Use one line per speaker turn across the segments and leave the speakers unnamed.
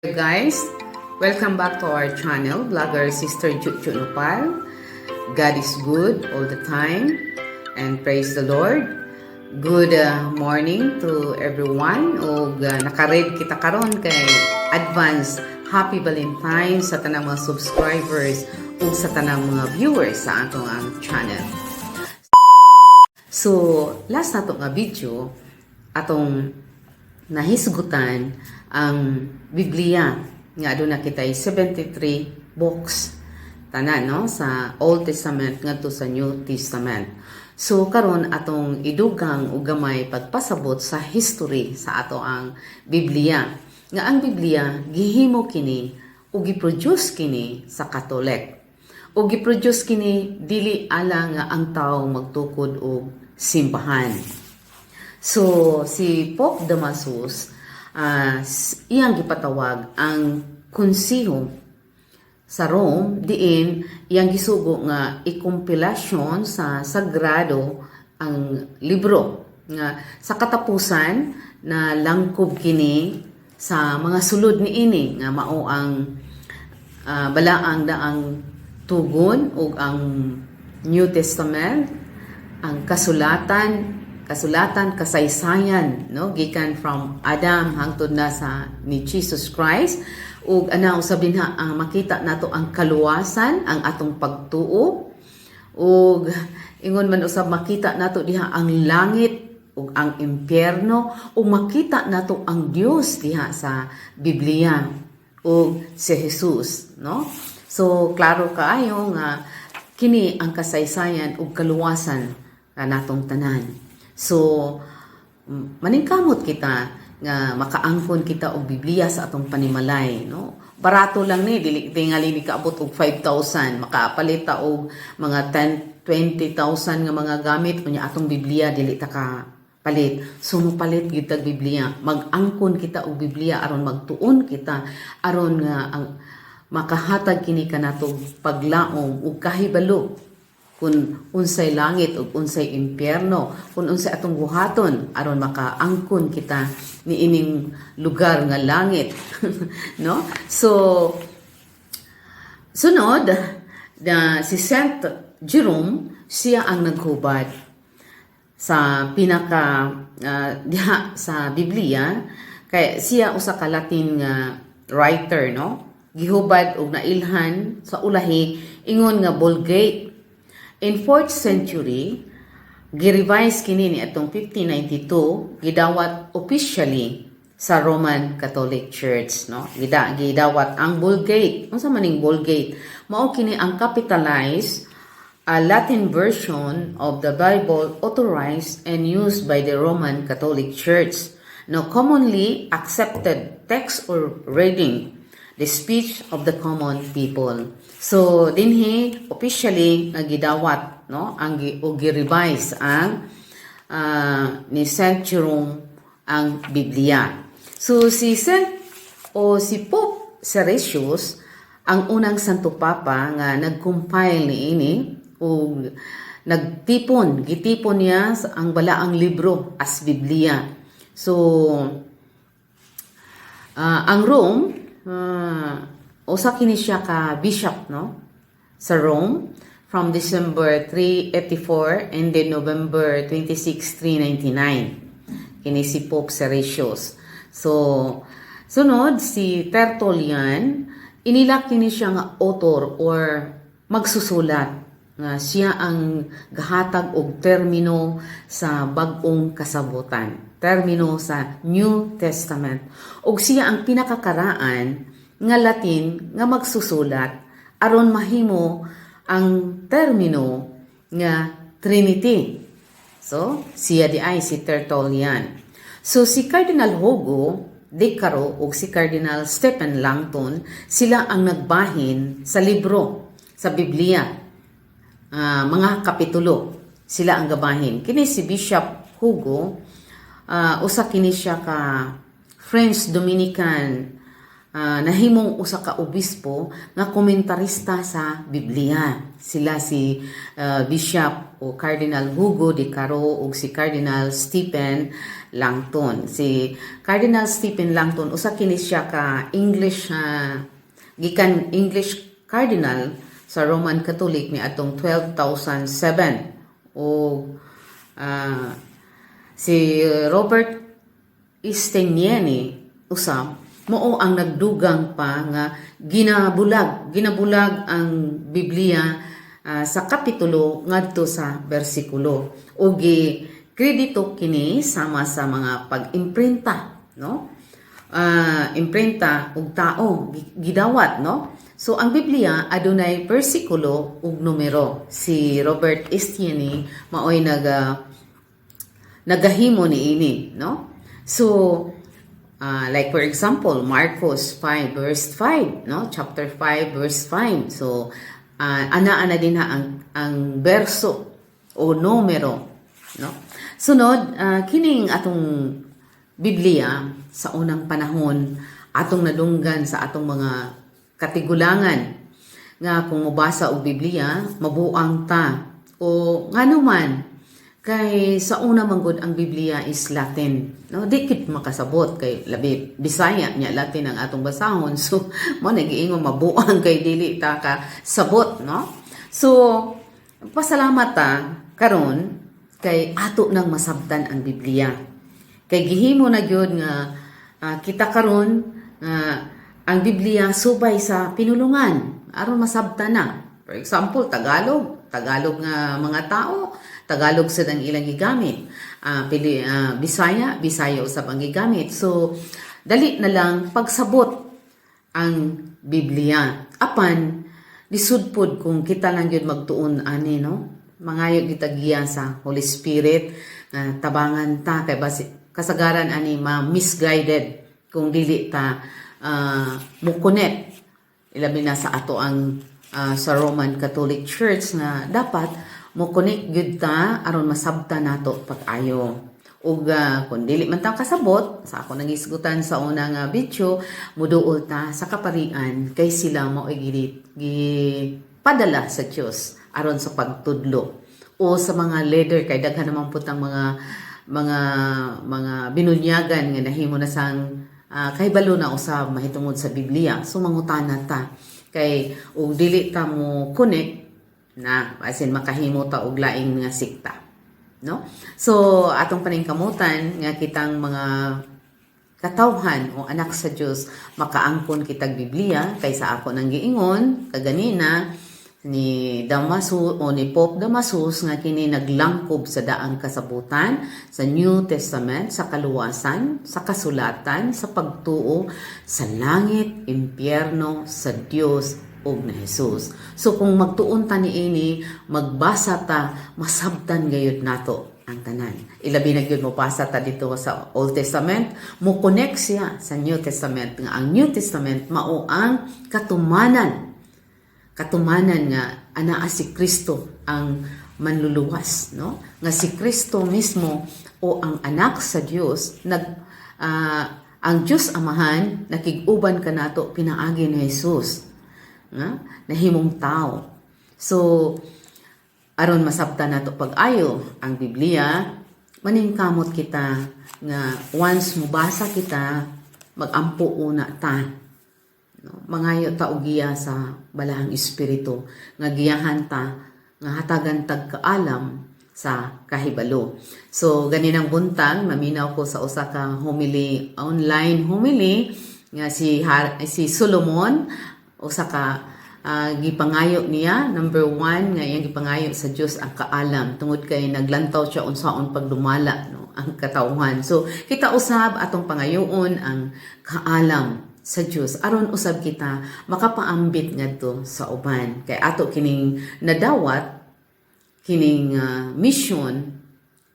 Guys, welcome back to our channel, Vlogger Sister Chuchu Nopal. God is good all the time and praise the Lord. Good morning to everyone. Og naka-red kita karon kay advance Happy Valentine sa tanang mga subscribers ug sa tanang mga viewers sa atong ang channel. So, last nato nga video, atong nahisgutan ang Biblia nga aduna kitay 73 books tanan, no, sa Old Testament ngadto sa New Testament. So karon atong idugang og gamay pagpasabot sa history sa ato ang Biblia. Nga ang Biblia gihimo kini ug gi-produce kini sa Catholic. Ug gi-produce kini dili ala nga ang tao magtukod og simbahan. So, si Pope Damasus, iyang gipatawag ang konseho sa Rome, diin iyang gisugo nga ikompilasyon sa sagrado ang libro nga sa katapusan na langkob kini sa mga sulod niini nga mao ang balaang daang tugon ug ang New Testament, ang kasulatan kasulatan kasaysayan, no, gikan from Adam hangtod na sa ni Jesus Christ. Ug ana usab dinha ang makita nato ang kaluwasan, ang atong pagtuo. Ug ingon man usab makita nato diha ang langit ug ang impyerno, ug makita nato ang Dios diha sa Biblia ug si Jesus, no? So klaro kaayo nga kini ang kasaysayan ug kaluwasan kanatong tanan. So maningkamot kita nga makaangkon kita og Biblia sa atong panimalay, no? Barato lang ni, dili tingali ni kaabot og 5,000, makapalit ta og mga 10 20,000 nga mga gamit, unya atong Biblia dili ta ka palit. So mopalit gyud tag Biblia, mag-angkon kita og Biblia aron magtuon kita, aron nga ang makahatag kini kanato paglaom ug kahibalo kung unsay langit ug unsay impyerno, kung unsay atong buhaton aron makaangkon kita niining lugar nga langit, no? So sunod na si Saint Jerome, siya ang naghubad sa pinaka diha sa Biblia kay siya usa ka Latin nga writer, no? Gihubad og nailhan sa ulahi ingon nga Vulgate. In 4th century gi-revise kini ni atong 1592, gidawat officially sa Roman Catholic Church, no? Gidawat ang Vulgate. Unsa man ning Vulgate? Mao kini ang capitalized a Latin version of the Bible authorized and used by the Roman Catholic Church. No, commonly accepted text or reading, the speech of the common people. So dinhi officially nga gidawat, no, ang o gi-revise ang ni Saint Jerome ang Biblia. So si Saint o si Pope Seresius ang unang Santo Papa nga nag-compile niini ug nagtipon, gitipon niya ang balaang libro as Biblia. So ang Rome, usa kini siya ka bishop, no, sa Rome from December 384 and then November 26 399, kini si Pope Seresius. So sunod si Tertullian, inila kini siya nga author or magsusulat nga siya ang gahatag og termino sa bag-ong kasabutan, termino sa New Testament. Ug siya ang pinakakaraan nga Latin nga magsusulat aron mahimo ang termino nga Trinity. So, siya di ay si Tertullian. So, si Cardinal Hugo de Caro ug si Cardinal Stephen Langton, sila ang nagbahin sa libro, sa Biblia. Mga kapitulo, sila ang gabahin. Kini si Bishop Hugo, usa kini siya ka French Dominican, nahimong usa ka obispo nga komentarista sa Biblia. Sila si Bishop o Cardinal Hugo de Caro ug si Cardinal Stephen Langton. Si Cardinal Stephen Langton, usa kini siya ka English, gikan English cardinal sa Roman Catholic ni atong 12,007 o si Robert Estienne usab mao ang nagdugang pa nga ginabulag ginabulag ang Biblia sa kapitulo ngadto sa bersikulo ug gi kredito kini sama sa mga pag-imprinta, no, imprenta ug tao gidawat, no. So ang Biblia adunay bersikulo ug numero. Si Robert Estienne maoy nagahimo niini, no. So like for example, Marcos 5 verse 5, no, chapter 5 verse 5. So ana-ana din ha ang berso o numero, no. Sunod, kining atong Biblia sa unang panahon, atong nadunggan sa atong mga katigulangan nga kung mobasa og Biblia mabuang ta o ngano man, kay sa una man gud ang Biblia is Latin, no. Di kit makasabot kay labi Bisaya nya Latin ang atong basahon. So mo nagiingon mabuang kay dili ta ka sabot, no. So pasalamat ta karon kay ato nang masabtan ang Biblia kay gihimo na gyud nga kita karon nga ang Biblia subay sa pinulungan aron masabtan na. For example, Tagalog, Tagalog nga mga tao, Tagalog sad ang ilang gigamit. Bisaya, Bisaya usab ang gigamit. So dali na lang pagsabot ang Biblia. Apan lisod pod kung kita lang gyud magtuon ani, no. Mangayo kita giya sa Holy Spirit nga tabangan ta kay basi kasagaran ani ma misguided kung dili ta mo connect, ilabi na sa ato ang sa Roman Catholic Church nga dapat mo connect gyud ta aron masabtan nato pag-ayo. Ug kung dili man ta kasabot sa ako nangisgutan sa unang video, muduol ta sa kaparian kay sila mao gipadala sa Dios aron sa pagtudlo o sa mga leader kay daghan naman pud ang mga binunyagan nga nahimo na sang kahibalo na usab mahitungod sa Biblia. So mangutana ta kay ug dili ta mo connect na asin makahimo ta og laing nga sikta, no. So atong paningkamutan nga kitang mga katawhan o anak sa Dios makaangkon kitag Biblia kay sa ako nang giingon kaganina ni Damasus o ni Pope Damasus nga kini naglangkob sa daang kasabutan, sa New Testament, sa kaluwasan, sa kasulatan, sa pagtuo sa langit, impyerno, sa Dios ug ni Jesus. So kung magtuon ta niini, magbasa ta, masabtan gayud nato ang tanan. Ilabi na gyud mobasa ta dito sa Old Testament, mo connect siya sa New Testament nga ang New Testament mao ang katumanan katumanan nga anaa si Kristo ang manluluwas, no, nga si Kristo mismo o ang anak sa Dios nag ang Dios Amahan nakig-uban kanato pinaagi ni Jesus nga nahimong tao. So aron masabtan nato pag-ayo ang Biblia, maningkamot kita nga once mobasa kita, magampo una ta, no? Mangayo ta og giya sa Balahang Espiritu nga giyahan ta nga hatagan tag kaalam sa kahibalo. So ganinang buntag naminaw ko sa usa ka homily, online homily nga si Solomon, usa ka gipangayo niya, number one nga iyang gipangayo sa Dios ang kaalam tungod kay naglantaw siya unsaon pagdumala, no, ang katawhan. So kita usab atong pangayoon ang kaalam sa Dios aron usab kita makapaambit ngadto sa uban kay ato kining nadawat kining mission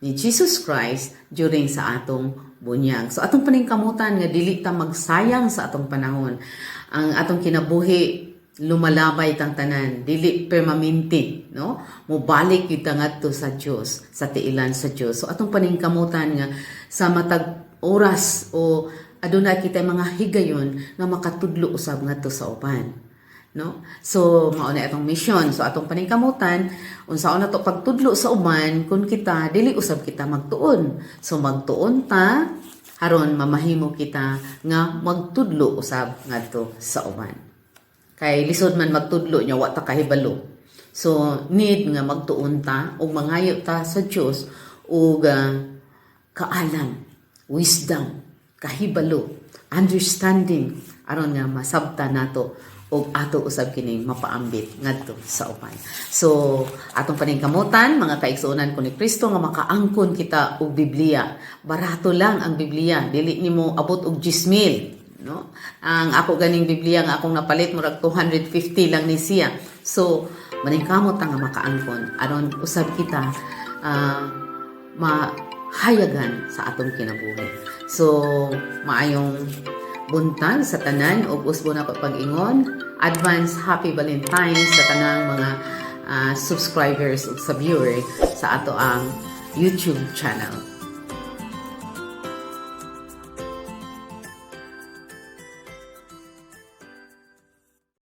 ni Jesus Christ during sa atong bunyag. So atong paningkamutan nga dili ta magsayang sa atong panahon. Ang atong kinabuhi lumalabay tang tanan, dili permanente, no? Mobalik kita ngadto sa Dios, sa tiilan sa Dios. So atong paningkamutan nga sa matag oras o aduna kita mga higayon nga makatudlo usab ngadto sa uban. No? So mao na atong mission. So atong paningkamutan, unsaon nato pagtudlo sa uban kung kita dili usab kita magtuon? So magtuon ta aron mamahimo kita nga magtudlo usab ngadto sa uban. Kay lisod man magtudlo nya wa ta kahibalo. So need nga magtuon ta ug mangayo ta sa Dios og kaalam, wisdom, kahibalo, understanding aron nga masabta nato ug ato usab kining mapaambit ngadto sa uban. So atong paningkamutan, mga kaigsuonan ko ni Kristo, nga makaangkon kita og Biblia. Barato lang ang Biblia, dili nimo abot og 10,000, no? Ang ako ganing Biblia nga akong napalit, murag 250 lang ni siya. So maningkamot ta nga makaangkon aron usab kita mahayagan sa atong kinabuhi. So maayong buntag sa tanan ug usbo na pag-ingon. Advance Happy Valentine's sa tanang mga subscribers ug sa viewer sa ato ang YouTube channel.